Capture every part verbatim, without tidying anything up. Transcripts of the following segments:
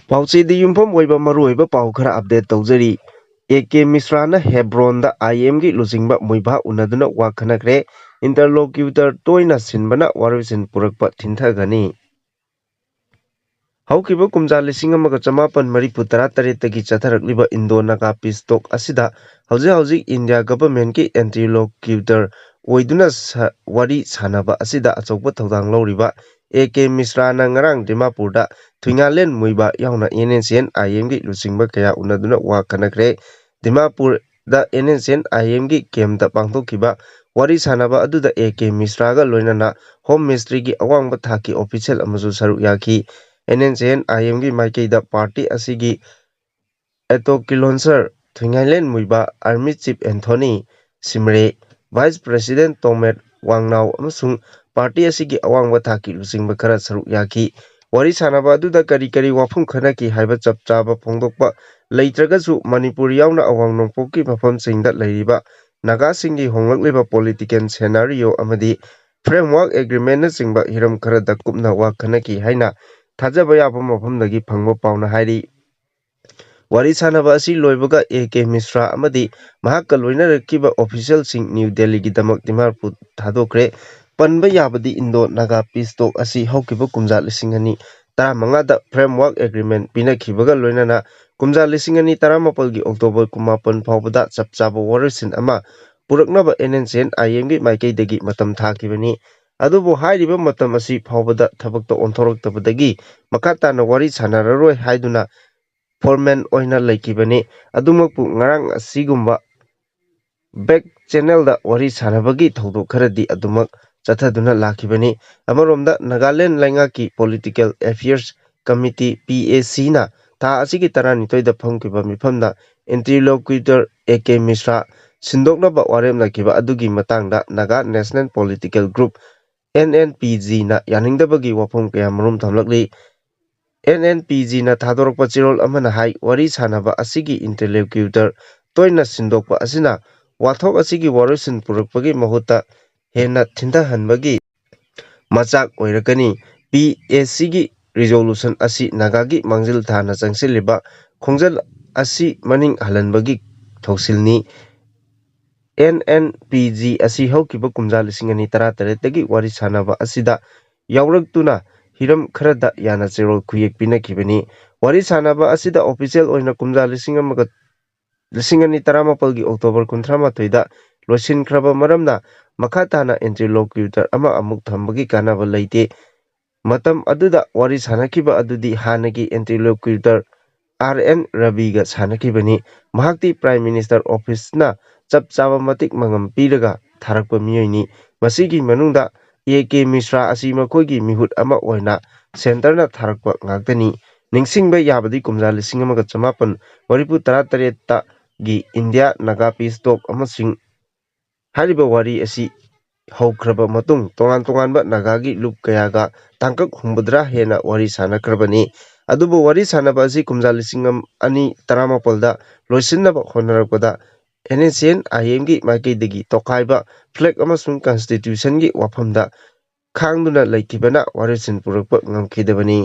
ꯄꯥꯎꯆꯦꯗ ꯌꯨꯝꯐꯝ ꯑꯣꯏꯕ ꯃꯔꯨꯑꯣꯏꯕ ꯄꯥꯎ ꯈꯔ ꯑꯞꯗꯦꯠ ꯇꯧꯖꯔꯤ꯫ ꯑꯦ ꯀꯦ ꯃꯤꯁ꯭ꯔꯥꯅ ꯍꯦꯕ꯭ꯔꯣꯟꯗ ꯑꯥꯏ ꯑꯦꯝꯒꯤ ꯂꯨꯆꯤꯡꯕ ꯃꯨꯏꯚꯥ ꯎꯅꯗꯨꯅ ꯋꯥ ꯈꯟꯅꯈ꯭ꯔꯦ꯫ ꯏꯟꯇꯔꯂꯣꯀ꯭ꯌꯨꯇꯔ ꯇꯣꯏꯅ ꯁꯤꯟꯕꯅ ꯋꯥꯔꯣꯏꯁꯤꯟ ꯄꯨꯔꯛꯄ ꯊꯤꯟꯊꯒꯅꯤ꯫ ꯍꯧꯈꯤꯕ ꯀꯨꯝꯖꯥ ꯂꯤꯁꯤꯡ ꯑꯃꯒ ꯆꯃꯥꯄꯟ ꯃꯔꯤꯐꯨ ꯇꯔꯥ ꯇꯔꯦꯠꯇꯒꯤ ꯆꯠꯊꯔꯛꯂꯤꯕ ꯏꯟꯗꯣ ꯅꯥꯒꯥ ꯄꯤꯁ ꯇꯣꯛ ꯑꯁꯤꯗ ꯍꯧꯖꯤꯛ ꯍꯧꯖꯤꯛ ꯏꯟꯗꯤꯌꯥ ꯒꯚꯔꯟꯃꯦꯟꯠꯀꯤ ꯏꯟꯇꯔꯂꯣꯀ꯭ꯌꯨꯇꯔ ꯑꯣꯏꯗꯨꯅ ꯁ-, ꯋꯥꯔꯤ ꯁꯥꯟꯅꯕ ꯑꯁꯤꯗ ꯑꯆꯧꯕ ꯊꯧꯗꯥꯡ ꯂꯧꯔꯤꯕ ꯑꯦ ꯀꯦ ꯃꯤꯁ꯭ꯔꯥꯅ ꯉꯔꯥꯡ ꯗꯤꯃꯥꯄꯨꯔꯗ ꯊꯨꯏꯉꯥꯂꯦꯟ ꯃꯨꯏꯕꯥ ꯌꯥꯎꯅ and N C N I ꯑꯦꯝꯒꯤ ꯂꯨꯆꯤꯡꯕ ꯀꯌꯥ ꯎꯅꯗꯨꯅ ꯋꯥ ꯈꯟꯅꯈ꯭ꯔꯦ꯫ ꯗꯤꯃꯥꯄꯨꯔꯗ and N C N I ꯑꯦꯝꯒꯤ ꯀꯦꯝꯞꯇ ꯄꯥꯡꯊꯣꯛꯈꯤꯕ ꯋꯥꯔꯤ ꯁꯥꯟꯅꯕ ꯑꯗꯨꯗ ꯑꯦ ꯀꯦ ꯃꯤꯁ꯭ꯔꯥꯒ ꯂꯣꯏꯅꯅ ꯍꯣꯝ ꯃꯤꯅꯤꯁꯇ꯭ꯔꯤꯒꯤ ꯑꯋꯥꯡꯕ ꯊꯥꯛꯀꯤ ꯑꯣꯐꯤꯁꯤꯌꯦꯜ ꯑꯃꯁꯨ ꯁꯔꯨꯛ ꯌꯥꯈꯤ꯫ N N C N I ꯑꯦꯝꯒꯤ ꯃꯥꯏꯀꯩꯗ ꯄꯥꯔꯇꯤ ꯑꯁꯤꯒꯤ ꯑꯦꯇꯣꯀꯤꯂꯣꯟꯁꯔ Thuingaleng Muivah, army chief Anthony Shimray, vice president Tomet ꯋꯥꯡꯅꯥꯎ ꯑꯃꯁꯨꯡ ꯄꯥꯔꯇꯤ ꯑꯁꯤꯒꯤ ꯑꯋꯥꯡꯕ ꯊꯥꯛꯀꯤ ꯂꯨꯆꯤꯡꯕ ꯈꯔ ꯁꯔꯨꯛ ꯌꯥꯈꯤ꯫ ꯋꯥꯔꯤ ꯁꯥꯟꯅꯕ ꯑꯗꯨꯗ ꯀꯔꯤ ꯀꯔꯤ ꯋꯥꯐꯝ ꯈꯟꯅꯈꯤ ꯍꯥꯏꯕ ꯆꯞ ꯆꯥꯕ ꯐꯣꯡꯗꯣꯛꯄ ꯂꯩꯇ꯭ꯔꯒꯁꯨ, ꯃꯅꯤꯄꯨꯔ ꯌꯥꯎꯅ ꯑꯋꯥꯡ ꯅꯣꯡꯄꯣꯛꯀꯤ ꯃꯐꯝꯁꯤꯡꯗ ꯂꯩꯔꯤꯕ ꯅꯥꯒꯥꯁꯤꯡꯒꯤ ꯍꯣꯡꯂꯛꯂꯤꯕ ꯄꯣꯂꯤꯇꯤꯀꯦꯜ ꯁꯦꯅꯥꯔꯤꯑꯣ ꯑꯃꯗꯤ ꯐ꯭ꯔꯦꯝꯋꯥꯔꯛ ꯑꯦꯒ꯭ꯔꯤꯃꯦꯟꯅꯆꯤꯡꯕ ꯍꯤꯔꯝ ꯈꯔꯗ ꯀꯨꯞꯅ ꯋꯥ ꯈꯟꯅꯈꯤ ꯍꯥꯏꯅ ꯊꯥꯖꯕ ꯌꯥꯕ ꯃꯐꯝꯗꯒꯤ ꯐꯪꯕ ꯄꯥꯎꯅ ꯍꯥꯏꯔꯤ꯫ ꯋꯥꯔꯤ ꯁꯥꯟꯅꯕ ꯑꯁꯤ ꯂꯣꯏꯕꯒ ꯑꯦ ꯀꯦ ꯃꯤꯁ꯭ꯔꯥ ꯑꯃꯗꯤ ꯃꯍꯥꯛꯀ ꯂꯣꯏꯅꯔꯛꯈꯤꯕ ꯑꯣꯐꯤꯁꯤꯌꯦꯜꯁꯤꯡ ꯅ꯭ꯌꯨ ꯗꯦꯜꯂꯤꯒꯤꯗꯃꯛ ꯗꯤꯃꯥꯄꯨꯔ ꯊꯥꯗꯣꯛꯈ꯭ꯔꯦ꯫ ꯄꯟꯕ ꯌꯥꯕꯗꯤ ꯏꯟꯗꯣ ꯅꯥꯒꯥ ꯄꯤꯁ ꯇꯣꯛ ꯑꯁꯤ ꯍꯧꯈꯤꯕ ꯀꯨꯝꯖꯥ ꯂꯤꯁꯤꯡ ꯑꯅꯤ ꯇꯔꯥꯃꯉꯥꯗ ꯐ꯭ꯔꯦꯝꯋꯥꯔꯛ ꯑꯦꯒ꯭ꯔꯤꯃꯦꯟ ꯄꯤꯅꯈꯤꯕꯒ ꯂꯣꯏꯅꯅ ꯀꯨꯝꯖꯥ ꯂꯤꯁꯤꯡ ꯑꯅꯤ ꯇꯔꯥꯃꯥꯄꯜꯒꯤ ꯑꯣꯛꯇꯣꯕꯔ ꯀꯨꯟꯃꯥꯄꯟ ꯐꯥꯎꯕꯗ ꯆꯞ ꯆꯥꯕ ꯋꯥꯔꯣꯏꯁꯤꯟ ꯑꯃ ꯄꯨꯔꯛꯅꯕ and N C N I ꯑꯦꯝꯒꯤ ꯃꯥꯏꯀꯩꯗꯒꯤ ꯃꯇꯝ ꯊꯥꯈꯤꯕꯅꯤ꯫ ꯑꯗꯨꯕꯨ ꯍꯥꯏꯔꯤꯕ ꯃꯇꯝ ꯑꯁꯤ ꯐꯥꯎꯕꯗ ꯊꯕꯛꯇ ꯑꯣꯟꯊꯣꯔꯛꯇꯕꯗꯒꯤ ꯃꯈꯥ ꯇꯥꯅ ꯋꯥꯔꯤ ꯁꯥꯟꯅꯔꯔꯣꯏ ꯍꯥꯏꯗꯨꯅ ꯐꯣꯔꯃꯦꯟ ꯑꯣꯏꯅ ꯂꯩꯈꯤꯕꯅꯤ꯫ ꯑꯗꯨꯃꯛꯄꯨ ꯉꯔꯥꯡ ꯑꯁꯤꯒꯨꯝꯕ ꯕꯦꯛ ꯆꯦꯅꯦꯜꯗ ꯋꯥꯔꯤ ꯁꯥꯟꯅꯕꯒꯤ ꯊꯧꯗꯣꯛ ꯈꯔꯗꯤ ꯑꯗꯨꯃꯛ ꯆꯠꯊꯗꯨꯅ ꯂꯥꯛꯈꯤꯕꯅꯤ꯫ ꯑꯃꯔꯣꯝꯗ ꯅꯥꯒꯥꯂꯦꯟ ꯂꯩꯉꯥꯛꯀꯤ ꯄꯣꯂꯤꯇꯤꯀꯦꯜ ꯑꯦꯐꯤꯌꯔꯁ ꯀꯃꯤꯇꯤ, ꯄꯤ ꯑꯦ ꯁꯤꯅ ꯊꯥ ꯑꯁꯤꯒꯤ ꯇꯔꯥꯅꯤꯊꯣꯏꯗ ꯐꯝꯈꯤꯕ ꯃꯤꯐꯝꯗ ꯏꯟꯇꯔꯂꯣꯀ꯭ꯌꯨꯇꯔ ꯑꯦ ꯀꯦ ꯃꯤꯁ꯭ꯔꯥ ꯁꯤꯟꯗꯣꯛꯅꯕ ꯋꯥꯔꯦꯞ ꯂꯩꯈꯤꯕ ꯑꯗꯨꯒꯤ ꯃꯇꯥꯡꯗ Naga national political group, N N P ꯖꯤꯅ ꯌꯥꯅꯤꯡꯗꯕꯒꯤ ꯋꯥꯐꯝ ꯀꯌꯥ ꯃꯔꯨꯝ ꯊꯝꯂꯛꯂꯤ꯫ ꯑꯦꯟ ꯑꯦꯟ ꯄꯤ ꯖꯤꯅ ꯊꯥꯗꯣꯔꯛꯄ ꯆꯦꯔꯣꯜ ꯑꯃꯅ ꯍꯥꯏ, ꯋꯥꯔꯤ ꯁꯥꯟꯅꯕ ꯑꯁꯤꯒꯤ ꯏꯟꯇꯔꯂꯣꯀ꯭ꯌꯨꯇꯔ ꯇꯣꯏꯅ ꯁꯤꯟꯗꯣꯛꯄ ꯑꯁꯤꯅ ꯋꯥꯊꯣꯛ ꯑꯁꯤꯒꯤ ꯋꯥꯔꯣꯏꯁꯤꯟ ꯄꯨꯔꯛꯄꯒꯤ ꯃꯍꯨꯠꯇ ꯍꯦꯟꯅ ꯊꯤꯟꯊꯍꯟꯕꯒꯤ ꯃꯆꯥꯛ ꯑꯣꯏꯔꯛꯀꯅꯤ꯫ ꯄꯤ ꯑꯦ ꯁꯤꯒꯤ resolution ꯑꯁꯤ ꯅꯥꯒꯥꯒꯤ ꯃꯥꯡꯖꯤꯜ ꯊꯥꯅ ꯆꯪꯁꯤꯜꯂꯤꯕ ꯈꯣꯡꯖꯦꯜ ꯑꯁꯤ ꯃꯅꯤꯡ ꯍꯜꯍꯟꯕꯒꯤ ꯊꯧꯁꯤꯜꯅꯤ꯫ ꯑꯦꯟ ꯑꯦꯟ ꯄꯤ ꯖꯤ ꯑꯁꯤ ꯍꯧꯈꯤꯕ ꯀꯨꯝꯖꯥ ꯂꯤꯁꯤꯡ ꯑꯅꯤ ꯇꯔꯥꯇꯔꯦꯠꯇꯒꯤ ꯋꯥꯔꯤ ꯁꯥꯟꯅꯕ ꯑꯁꯤꯗ ꯌꯥꯎꯔꯛꯇꯨꯅ ꯍꯤꯔꯝ ꯈꯔꯗ ꯌꯥꯅ ꯆꯦꯔꯣꯜ ꯈꯨꯌꯦꯛ ꯄꯤꯅꯈꯤꯕꯅꯤ꯫ ꯋꯥꯔꯤ ꯁꯥꯟꯅꯕ ꯑꯁꯤꯗ official ꯑꯣꯏꯅ ꯀꯨꯝꯖꯥ ꯂꯤꯁꯤꯡ ꯑꯃꯒ, ꯂꯤꯁꯤꯡ ꯑꯅꯤ ꯇꯔꯥꯃꯥꯄꯜꯒꯤ October ꯀꯨꯟꯊ꯭ꯔꯥ ꯃꯥꯊꯣꯏꯗ ꯂꯣꯏꯁꯤꯟꯈ꯭ꯔꯕ ꯃꯔꯝꯅ ꯃꯈꯥ ꯇꯥꯅ interlocutor ꯑꯃ ꯑꯃꯨꯛ ꯊꯝꯕꯒꯤ ꯀꯥꯟꯅꯕ ꯂꯩꯇꯦ꯫ ꯃꯇꯝ ꯑꯗꯨꯗ ꯋꯥꯔꯤ ꯁꯥꯟꯅꯈꯤꯕ ꯑꯗꯨꯗꯤ ꯍꯥꯟꯅꯒꯤ interlocutor ꯑꯥꯔ ꯑꯦꯟ ꯔꯕꯤꯒ ꯁꯥꯟꯅꯈꯤꯕꯅꯤ꯫ ꯃꯍꯥꯛꯇꯤ Prime Minister Officeꯅ ꯆꯞ ꯆꯥꯕ ꯃꯇꯤꯛ ꯃꯉꯝ ꯄꯤꯔꯒ ꯊꯥꯔꯛꯄ ꯃꯤꯑꯣꯏꯅꯤ꯫ ꯃꯁꯤꯒꯤ ꯃꯅꯨꯡꯗ ꯑꯦ ꯀꯦ ꯃꯤꯁ꯭ꯔꯥ ꯑꯁꯤ ꯃꯈꯣꯏꯒꯤ ꯃꯤꯍꯨꯠ ꯑꯃ ꯑꯣꯏꯅ centreꯅ ꯊꯥꯔꯛꯄ ꯉꯥꯛꯇꯅꯤ꯫ ꯅꯤꯡꯁꯤꯡꯕ ꯌꯥꯕꯗꯤ ꯀꯨꯝꯖꯥ ꯂꯤꯁꯤꯡ ꯑꯃꯒ ꯆꯃꯥꯄꯟ ꯃꯔꯤꯐꯨ ꯇꯔꯥ ꯇꯔꯦꯠꯇꯒꯤ India Naga Peace Talk ꯑꯃꯁꯨꯡ ꯍꯥꯏꯔꯤꯕ ꯋꯥꯔꯤ ꯑꯁꯤ ꯍꯧꯈ꯭ꯔꯕ ꯃꯇꯨꯡ ꯇꯣꯉꯥꯟ ꯇꯣꯉꯥꯟꯕ ꯅꯥꯒꯥꯒꯤ ꯂꯨꯞ ꯀꯌꯥꯒ ꯇꯥꯡꯀꯛ ꯍꯨꯝꯐꯨꯇꯔꯥ ꯍꯦꯟꯅ ꯋꯥꯔꯤ ꯁꯥꯟꯅꯈ꯭ꯔꯕꯅꯤ꯫ ꯑꯗꯨꯕꯨ ꯋꯥꯔꯤ ꯁꯥꯟꯅꯕ ꯑꯁꯤ ꯀꯨꯝꯖꯥ ꯂꯤꯁꯤꯡ ꯑꯅꯤ ꯇꯔꯥꯃꯥꯄꯜꯗ ꯂꯣꯏꯁꯤꯟꯅꯕ ꯍꯣꯠꯅꯔꯛꯄꯗ ꯑꯦꯟ ꯑꯦꯁ ꯑꯦꯟ ꯑꯥꯏ ꯑꯦꯝꯒꯤ ꯃꯥꯏꯀꯩꯗꯒꯤ ꯇꯣꯈꯥꯏꯕ, flag ꯑꯃꯁꯨꯡ constitutionꯒꯤ ꯋꯥꯐꯝꯗ ꯈꯥꯡꯗꯨꯅ ꯂꯩꯈꯤꯕꯅ ꯋꯥꯔꯦꯞꯁꯤꯟ ꯄꯨꯔꯛꯄ ꯉꯝꯈꯤꯗꯕꯅꯤ꯫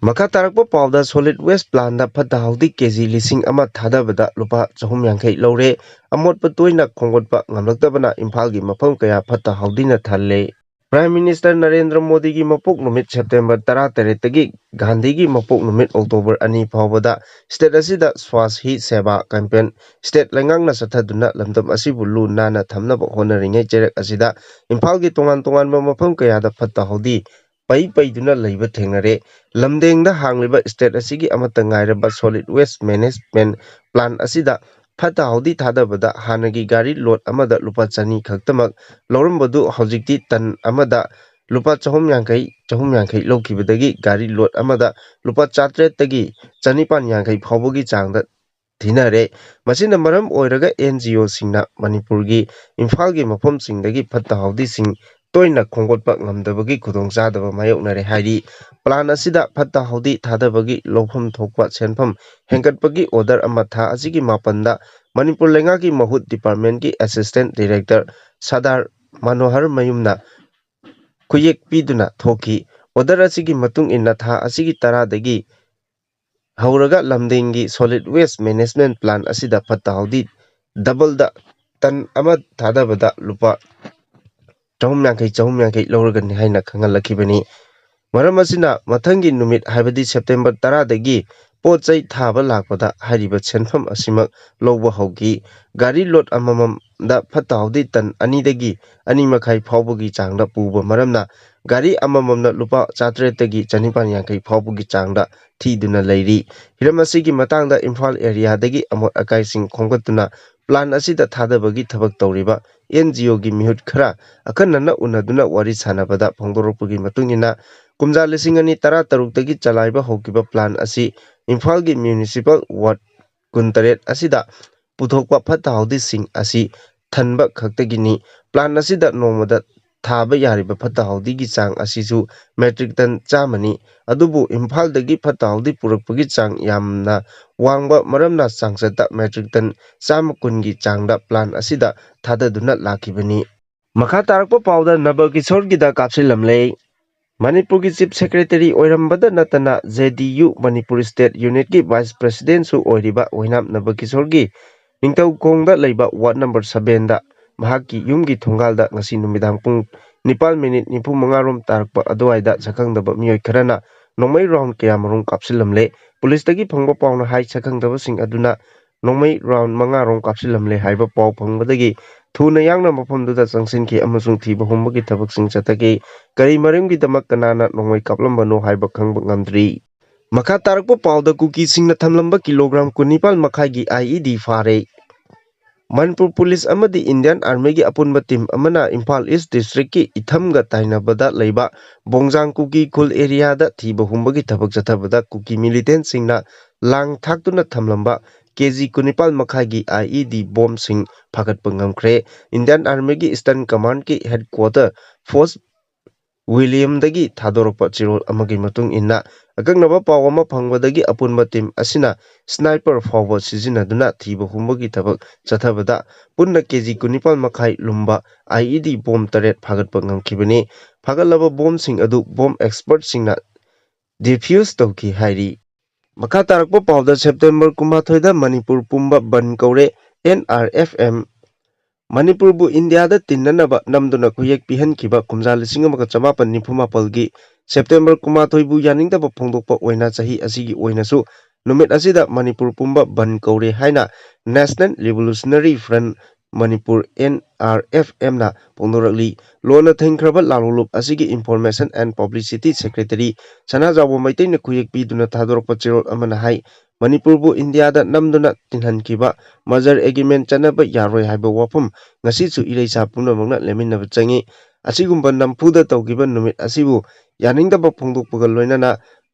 ꯃꯈꯥ ꯇꯥꯔꯛꯄ ꯄꯥꯎꯗ solid waste plantꯗ ꯐꯠꯇ ꯍꯥꯎꯗꯤ ꯀꯦꯖꯤ ꯂꯤꯁꯤꯡ ꯑꯃ ꯊꯥꯗꯕꯗ ꯂꯨꯄꯥ ꯆꯍꯨꯝ ꯌꯥꯡꯈꯩ ꯂꯧꯔꯦ꯫ ꯑꯃꯣꯠꯄ ꯇꯣꯏꯅ ꯈꯣꯝꯒꯠꯄ ꯉꯝꯂꯛꯇꯕꯅ ꯏꯝꯐꯥꯜꯒꯤ ꯃꯐꯝ ꯀꯌꯥ ꯐꯠꯇ ꯍꯥꯎꯗꯤꯅ ꯊꯜꯂꯦ꯫ Prime Minister ꯅꯔꯦꯟꯗ꯭ꯔ ꯃꯣꯗꯤꯒꯤ ꯃꯄꯣꯛ ꯅꯨꯃꯤꯠ September ꯇꯔꯥꯇꯔꯦꯠꯇꯒꯤ ꯒꯥꯟꯙꯤꯒꯤ ꯃꯄꯣꯛ ꯅꯨꯃꯤꯠ October ꯑꯅꯤ ꯐꯥꯎꯕꯗ state ꯑꯁꯤꯗ Swachh Hi Seva campaign state ꯂꯩꯉꯥꯛꯅ ꯆꯠꯊꯗꯨꯅ ꯂꯝꯗꯝ ꯑꯁꯤꯕꯨ ꯂꯨ ꯅꯥꯟꯅ ꯊꯝꯅꯕ ꯍꯣꯠꯅꯔꯤꯉꯩ ꯆꯩꯔꯛ ꯑꯁꯤꯗ ꯏꯝꯐꯥꯜꯒꯤ ꯇꯣꯉꯥꯟ ꯇꯣꯉꯥꯟꯕ ꯃꯐꯝ ꯀꯌꯥꯗ ꯐꯠꯇ ꯍꯥꯎꯗꯤ ꯄꯩ ꯄꯩꯗꯨꯅ ꯂꯩꯕ ꯊꯦꯡꯅꯔꯦ꯫ ꯂꯝꯗꯦꯡꯗ ꯍꯥꯡꯂꯤꯕ state ꯑꯁꯤꯒꯤ ꯑꯃꯠꯇ ꯉꯥꯏꯔꯕ solid waste management plant ꯑꯁꯤꯗ ꯐꯠꯇ ꯍꯥꯎꯗꯤ ꯊꯥꯗꯕꯗ ꯍꯥꯟꯅꯒꯤ ꯒꯥꯔꯤ load ꯑꯃꯗ ꯂꯨꯄꯥ ꯆꯅꯤ ꯈꯛꯇꯃꯛ ꯂꯧꯔꯝꯕꯗꯨ ꯍꯧꯖꯤꯛꯇꯤ ton ꯑꯃꯗ ꯂꯨꯄꯥ ꯆꯍꯨꯝ ꯌꯥꯡꯈꯩ, ꯆꯍꯨꯝ ꯌꯥꯡꯈꯩ ꯂꯧꯈꯤꯕꯗꯒꯤ ꯒꯥꯔꯤ load ꯑꯃꯗ ꯂꯨꯄꯥ ꯆꯥꯇ꯭ꯔꯦꯠꯇꯒꯤ ꯆꯅꯤꯄꯥꯟ ꯌꯥꯡꯈꯩ ꯐꯥꯎꯕꯒꯤ ꯆꯥꯡꯗ ꯊꯤꯅꯔꯦ꯫ ꯃꯁꯤꯅ ꯃꯔꯝ ꯑꯣꯏꯔꯒ ꯑꯦꯟ ꯖꯤ ꯑꯣꯁꯤꯡꯅ ꯃꯅꯤꯄꯨꯔꯒꯤ ꯏꯝꯐꯥꯜꯒꯤ ꯃꯐꯝꯁꯤꯡꯗꯒꯤ ꯐꯠꯇ ꯍꯥꯎꯗꯤꯁꯤꯡ ꯇꯣꯏꯅ ꯈꯣꯝꯒꯠꯄ ꯉꯝꯗꯕꯒꯤ ꯈꯨꯗꯣꯡꯆꯥꯗꯕ ꯃꯥꯌꯣꯛꯅꯔꯦ ꯍꯥꯏꯔꯤ꯫ Plant ꯑꯁꯤꯗ ꯐꯠꯇ ꯍꯥꯎꯗꯤ ꯊꯥꯗꯕꯒꯤ ꯂꯧꯐꯝ ꯊꯣꯛꯄ ꯁꯦꯟꯐꯝ ꯍꯦꯟꯒꯠꯄꯒꯤ order ꯑꯃ ꯊꯥ ꯑꯁꯤꯒꯤ ꯃꯥꯄꯟꯗ ꯃꯅꯤꯄꯨꯔ ꯂꯩꯉꯥꯛꯀꯤ ꯃꯍꯨꯠ departmentꯀꯤ assistant director ꯁꯥꯗꯥꯔ ꯃꯅꯣꯍꯔ ꯃꯌꯨꯝꯅ ꯈꯨꯌꯦꯛ ꯄꯤꯗꯨꯅ ꯊꯣꯛꯈꯤ꯫ ꯑꯣꯔꯗꯔ ꯑꯁꯤꯒꯤ ꯃꯇꯨꯡ ꯏꯟꯅ ꯊꯥ ꯑꯁꯤꯒꯤ ꯇꯔꯥꯗꯒꯤ ꯍꯧꯔꯒ ꯂꯝꯗꯤꯡꯒꯤ solid waste management plant ꯑꯁꯤꯗ ꯐꯠꯇ ꯍꯥꯎꯗꯤ ꯗꯕꯜꯗ ꯇꯟ ꯑꯃ ꯊꯥꯗꯕꯗ ꯂꯨꯄꯥ ꯆꯍꯨꯝ ꯌꯥꯡꯈꯩ, ꯆꯍꯨꯝ ꯌꯥꯡꯈꯩ ꯂꯧꯔꯒꯅꯤ ꯍꯥꯏꯅ ꯈꯪꯍꯜꯂꯛꯈꯤꯕꯅꯤ꯫ ꯃꯔꯝ ꯑꯁꯤꯅ ꯃꯊꯪꯒꯤ ꯅꯨꯃꯤꯠ, ꯍꯥꯏꯕꯗꯤ ꯁꯦꯞꯇꯦꯝꯕꯔ ꯇꯔꯥꯗꯒꯤ ꯄꯣꯠ ꯆꯩ ꯊꯥꯕ ꯂꯥꯛꯄꯗ ꯍꯥꯏꯔꯤꯕ ꯁꯦꯟꯐꯝ ꯑꯁꯤꯃꯛ ꯂꯧꯕ ꯍꯧꯈꯤ꯫ ꯒꯥꯔꯤ ꯂꯣꯠ ꯑꯃꯃꯝꯗ ꯐꯠꯇ ꯍꯥꯎꯗꯤ ꯇꯟ ꯑꯅꯤꯗꯒꯤ ꯑꯅꯤ ꯃꯈꯥꯏ ꯐꯥꯎꯕꯒꯤ ꯆꯥꯡꯗ ꯄꯨꯕ ꯃꯔꯝꯅ ꯒꯥꯔꯤ ꯑꯃꯃꯝꯅ ꯂꯨꯄꯥ ꯆꯥꯇ꯭ꯔꯦꯠꯇꯒꯤ ꯆꯅꯤꯄꯥꯟ ꯌꯥꯡꯈꯩ ꯐꯥꯎꯕꯒꯤ ꯆꯥꯡꯗ ꯊꯤꯗꯨꯅ ꯂꯩꯔꯤ꯫ ꯍꯤꯔꯝ ꯑꯁꯤꯒꯤ ꯃꯇꯥꯡꯗ ꯏꯝꯐꯥꯜ ꯑꯦꯔꯤꯌꯥꯗꯒꯤ ꯑꯃꯣꯠ ꯑꯀꯥꯏꯁꯤꯡ ꯈꯣꯝꯒꯠꯇꯨꯅ ꯄ꯭ꯂꯥꯟ ꯑꯁꯤꯗ ꯊꯥꯗꯕꯒꯤ ꯊꯕꯛ ꯇꯧꯔꯤꯕ ꯑꯦꯟ ꯖꯤ ꯑꯣꯒꯤ ꯃꯤꯍꯨꯠ ꯈꯔ ꯑꯈꯟꯅꯅ ꯎꯅꯗꯨꯅ ꯋꯥꯔꯤ ꯁꯥꯟꯅꯕꯗ ꯐꯣꯡꯗꯣꯔꯛꯄꯒꯤ ꯃꯇꯨꯡ ꯏꯟꯅ, ꯀꯨꯝꯖꯥ ꯂꯤꯁꯤꯡ ꯑꯅꯤ ꯇꯔꯥ ꯇꯔꯨꯛꯇꯒꯤ ꯆꯂꯥꯏꯕ ꯍꯧꯈꯤꯕ ꯄ꯭ꯂꯥꯟ ꯑꯁꯤ ꯏꯝꯐꯥꯜꯒꯤ ꯃ꯭ꯌꯨꯅꯤꯁꯤꯄꯥꯜ ꯋꯥꯔꯗ ꯀꯨꯟꯇꯔꯦꯠ ꯑꯁꯤꯗ ꯄꯨꯊꯣꯛꯄ ꯐꯠꯇ ꯍꯥꯎꯗꯤꯁꯤꯡ ꯑꯁꯤ ꯊꯟꯕ ꯈꯛꯇꯒꯤꯅꯤ꯫ ꯄ꯭ꯂꯥꯟ ꯑꯁꯤꯗ ꯅꯣꯡꯃꯗ ꯊꯥꯕ ꯌꯥꯔꯤꯕ ꯐꯠꯇ ꯍꯥꯎꯗꯤꯒꯤ ꯆꯥꯡ ꯑꯁꯤꯁꯨ ꯃꯦꯇ꯭ꯔꯤꯛ ꯇꯟ ꯆꯥꯝꯃꯅꯤ꯫ ꯑꯗꯨꯕꯨ ꯏꯝꯐꯥꯜꯗꯒꯤ ꯐꯠꯇ ꯍꯥꯎꯗꯤ ꯄꯨꯔꯛꯄꯒꯤ ꯆꯥꯡ ꯌꯥꯝꯅ ꯋꯥꯡꯕ ꯃꯔꯝꯅ ꯆꯥꯡꯆꯠꯇ ꯃꯦꯇ꯭ꯔꯤꯛ ꯇꯟ ꯆꯥꯝꯃ ꯀꯨꯟꯒꯤ ꯆꯥꯡꯗ ꯄ꯭ꯂꯥꯟ ꯑꯁꯤꯗ ꯊꯥꯗꯗꯨꯅ ꯂꯥꯛꯈꯤꯕꯅꯤ꯫ ꯃꯈꯥ ꯇꯥꯔꯛꯄ ꯄꯥꯎꯗ ꯅꯕꯀꯤꯁꯣꯔꯒꯤꯗ ꯀꯥꯞꯁꯤꯜꯂꯝꯂꯦ꯫ ꯃꯅꯤꯄꯨꯔꯒꯤ ꯆꯤꯐ ꯁꯦꯀ꯭ꯔꯦꯇꯔꯤ ꯑꯣꯏꯔꯝꯕꯗ ꯅꯠꯇꯅ ꯖꯦ ꯗꯤ ꯌꯨ ꯃꯅꯤꯄꯨꯔ ꯁ꯭ꯇꯦꯠ ꯌꯨꯅꯤꯠꯀꯤ ꯚꯥꯏꯁ ꯄ꯭ꯔꯦꯁꯤꯗꯦꯟꯁꯨ ꯑꯣꯏꯔꯤꯕ ꯑꯣꯏꯅꯥꯝ ꯅꯕꯀꯤꯁꯣꯔꯒꯤ ꯅꯤꯡꯊꯧꯈꯣꯡꯗ ꯂꯩꯕ ꯋꯥꯔꯗ ꯅꯝꯕꯔ ꯁꯕꯦꯟꯗ ꯃꯍꯥꯛꯀꯤ ꯌꯨꯝꯒꯤ ꯊꯣꯡꯒꯥꯜꯗ ꯉꯁꯤ ꯅꯨꯃꯤꯗꯥꯡ ꯄꯨꯡ ꯅꯤꯄꯥꯜ ꯃꯤꯅꯤꯠ ꯅꯤꯐꯨ ꯃꯉꯥ ꯔꯣꯝ ꯇꯥꯔꯛꯄ ꯑꯗꯨꯋꯥꯏꯗ ꯁꯛꯈꯪꯗꯕ ꯃꯤꯑꯣꯏ ꯈꯔꯅ ꯅꯣꯡꯃꯩ ꯔꯥꯎꯟ ꯀꯌꯥꯃꯔꯨꯝ ꯀꯥꯞꯁꯤꯜꯂꯝꯂꯦ꯫ ꯄꯨꯂꯤꯁꯇꯒꯤ ꯐꯪꯕ ꯄꯥꯎꯅ ꯍꯥꯏ, ꯁꯛꯈꯪꯗꯕꯁꯤꯡ ꯑꯗꯨꯅ ꯅꯣꯡꯃꯩ ꯔꯥꯎꯟ ꯃꯉꯥ ꯔꯣꯝ ꯀꯥꯞꯁꯤꯜꯂꯝꯂꯦ ꯍꯥꯏꯕ ꯄꯥꯎ ꯐꯪꯕꯗꯒꯤ ꯊꯨꯅ ꯌꯥꯡꯅ ꯃꯐꯝꯗꯨꯗ ꯆꯪꯁꯤꯟꯈꯤ ꯑꯃꯁꯨꯡ ꯊꯤꯕ ꯍꯨꯝꯕꯒꯤ ꯊꯕꯛꯁꯤꯡ ꯆꯠꯊꯈꯤ꯫ ꯀꯔꯤ ꯃꯔꯝꯒꯤꯗꯃꯛ ꯀꯅꯥꯅ ꯅꯣꯡꯃꯩ ꯀꯥꯞꯂꯝꯕꯅꯣ ꯍꯥꯏꯕ ꯈꯪꯕ ꯉꯝꯗ꯭ꯔꯤ꯫ ꯃꯈꯥ ꯇꯥꯔꯛꯄ ꯄꯥꯎꯗ ꯀꯨꯀꯤꯁꯤꯡꯅ ꯊꯝꯂꯝꯕ ꯀꯤꯂꯣꯒ꯭ꯔꯥꯝ ꯀꯨꯟꯅꯤꯄꯥꯜ ꯃꯈꯥꯏꯒꯤ ꯑꯥꯏ ꯏ ꯗꯤ ꯐꯥꯔꯦ꯫ ꯃꯅꯤꯄꯨꯔ ꯄꯨꯂꯤꯁ ꯑꯃꯗꯤ ꯏꯟꯗꯤꯌꯥꯟ ꯑꯥꯔꯃꯤꯒꯤ ꯑꯄꯨꯟꯕ ꯇꯤꯝ ꯑꯃꯅ ꯏꯝꯐꯥꯜ ꯏꯁ ꯗꯤꯁꯇ꯭ꯔꯤꯛꯀꯤ ꯏꯊꯝꯒ ꯇꯥꯏꯅꯕꯗ ꯂꯩꯕ ꯕꯣꯡꯖꯥꯡ ꯀꯨꯀꯤ ꯈꯨꯜ ꯑꯦꯔꯤꯌꯥꯗ ꯊꯤꯕ ꯍꯨꯝꯕꯒꯤ ꯊꯕꯛ ꯆꯠꯊꯕꯗ ꯀꯨꯀꯤ ꯃꯤꯂꯤꯇꯦꯟꯁꯤꯡꯅ ꯂꯥꯡ ꯊꯥꯛꯇꯨꯅ ꯊꯝꯂꯝꯕ ꯀꯦ ꯖꯤ ꯀꯨꯟꯅꯤꯄꯥꯜ ꯃꯈꯥꯏꯒꯤ ꯑꯥꯏ ꯏ ꯗꯤ ꯕꯣꯝꯁꯤꯡ ꯐꯥꯒꯠꯄ ꯉꯝꯈ꯭ꯔꯦ꯫ ꯏꯟꯗꯤꯌꯥꯟ ꯑꯥꯔꯃꯤꯒꯤ ꯏꯁꯇꯔꯟ ꯀꯃꯥꯟꯒꯤ ꯍꯦꯗꯀ꯭ꯋꯥꯇꯔ ꯐꯣꯔꯁ ꯋꯤꯂꯤꯌꯝꯗꯒꯤ ꯊꯥꯗꯣꯔꯛꯄ ꯆꯦꯔꯣꯜ ꯑꯃꯒꯤ ꯃꯇꯨꯡ ꯏꯟꯅ, ꯑꯀꯛꯅꯕ ꯄꯥꯎ ꯑꯃ ꯐꯪꯕꯗꯒꯤ ꯑꯄꯨꯟꯕ ꯇꯤꯝ ꯑꯁꯤꯅ ꯁ꯭ꯅꯥꯏꯄꯔ ꯐꯥꯎꯕ ꯁꯤꯖꯤꯟꯅꯗꯨꯅ ꯊꯤꯕ ꯍꯨꯝꯕꯒꯤ ꯊꯕꯛ ꯆꯠꯊꯕꯗ ꯄꯨꯟꯅ ꯀꯦ ꯖꯤ ꯀꯨꯟꯅꯤꯄꯥꯜ ꯃꯈꯥꯏ ꯂꯨꯝꯕ ꯑꯥꯏ ꯏ ꯗꯤ ꯕꯣꯝ ꯇꯔꯦꯠ ꯐꯥꯒꯠꯄ ꯉꯝꯈꯤꯕꯅꯤ꯫ ꯐꯥꯒꯠꯂꯕ ꯕꯣꯝꯁꯤꯡ ꯑꯗꯨ ꯕꯣꯝ ꯑꯦꯛꯁꯄꯔꯠꯁꯤꯡꯅ ꯗꯤꯐ꯭ꯌꯨꯁ ꯇꯧꯈꯤ ꯍꯥꯏꯔꯤ꯫ ꯃꯈꯥ ꯇꯥꯔꯛꯄ ꯄꯥꯎꯗ, ꯁꯦꯞꯇꯦꯝꯕꯔ ꯀꯨꯟꯃꯥꯊꯣꯏꯗ ꯃꯅꯤꯄꯨꯔ ꯄꯨꯝꯕ ꯕꯟ ꯀꯧꯔꯦ, ꯑꯦꯟ ꯑꯥꯔ ꯑꯦꯐ ꯑꯦꯝ꯫ ꯃꯅꯤꯄꯨꯔꯕꯨ ꯏꯟꯗꯤꯌꯥꯗ ꯇꯤꯟꯅꯅꯕ ꯅꯝꯗꯨꯅ ꯈꯨꯌꯦꯛ ꯄꯤꯍꯟꯈꯤꯕ ꯀꯨꯝꯖꯥ ꯂꯤꯁꯤꯡ ꯑꯃꯒ ꯆꯃꯥꯄꯟ ꯅꯤꯐꯨ ꯃꯥꯄꯜꯒꯤ ꯁꯦꯞꯇꯦꯝꯕꯔ ꯀꯨꯟꯃꯥꯊꯣꯏꯕꯨ ꯌꯥꯅꯤꯡꯗꯕ ꯐꯣꯡꯗꯣꯛꯄ ꯑꯣꯏꯅ ꯆꯍꯤ ꯑꯁꯤꯒꯤ ꯑꯣꯏꯅꯁꯨ ꯅꯨꯃꯤꯠ ꯑꯁꯤꯗ ꯃꯅꯤꯄꯨꯔ ꯄꯨꯝꯕ ꯕꯟ ꯀꯧꯔꯦ ꯍꯥꯏꯅ National Revolutionary Front ꯃꯅꯤꯄꯨꯔ, ꯑꯦꯟ ꯑꯥꯔ ꯑꯦꯐ ꯑꯦꯝꯅ ꯐꯣꯡꯗꯣꯔꯛꯂꯤ꯫ ꯂꯣꯟꯅ ꯊꯤꯡꯈ꯭ꯔꯕ ꯂꯥꯂꯣꯡꯂꯨꯞ ꯑꯁꯤꯒꯤ Information and Publicity Secretary ꯁꯅꯥꯖꯥꯎꯕ ꯃꯩꯇꯩꯅ ꯈꯨꯌꯦꯛ ꯄꯤꯗꯨꯅ ꯊꯥꯗꯣꯔꯛꯄ ꯆꯦꯔꯣꯜ ꯑꯃꯅ ꯍꯥꯏ, ꯃꯅꯤꯄꯨꯔꯕꯨ ꯏꯟꯗꯤꯌꯥꯗ ꯅꯝꯗꯨꯅ ꯇꯤꯟꯍꯟꯈꯤꯕ merger agreement ꯆꯠꯅꯕ ꯌꯥꯔꯣꯏ ꯍꯥꯏꯕ ꯋꯥꯐꯝ ꯉꯁꯤꯁꯨ ꯏꯔꯩꯆꯥ ꯄꯨꯝꯅꯃꯛꯅ ꯂꯦꯝꯃꯤꯟꯅꯕ ꯆꯪꯏ꯫ ꯑꯁꯤꯒꯨꯝꯕ ꯅꯝꯐꯨꯗ ꯇꯧꯈꯤꯕ ꯅꯨꯃꯤꯠ ꯑꯁꯤꯕꯨ ꯌꯥꯅꯤꯡꯗꯕ ꯐꯣꯡꯗꯣꯛꯄꯒ ꯂꯣꯏꯅꯅ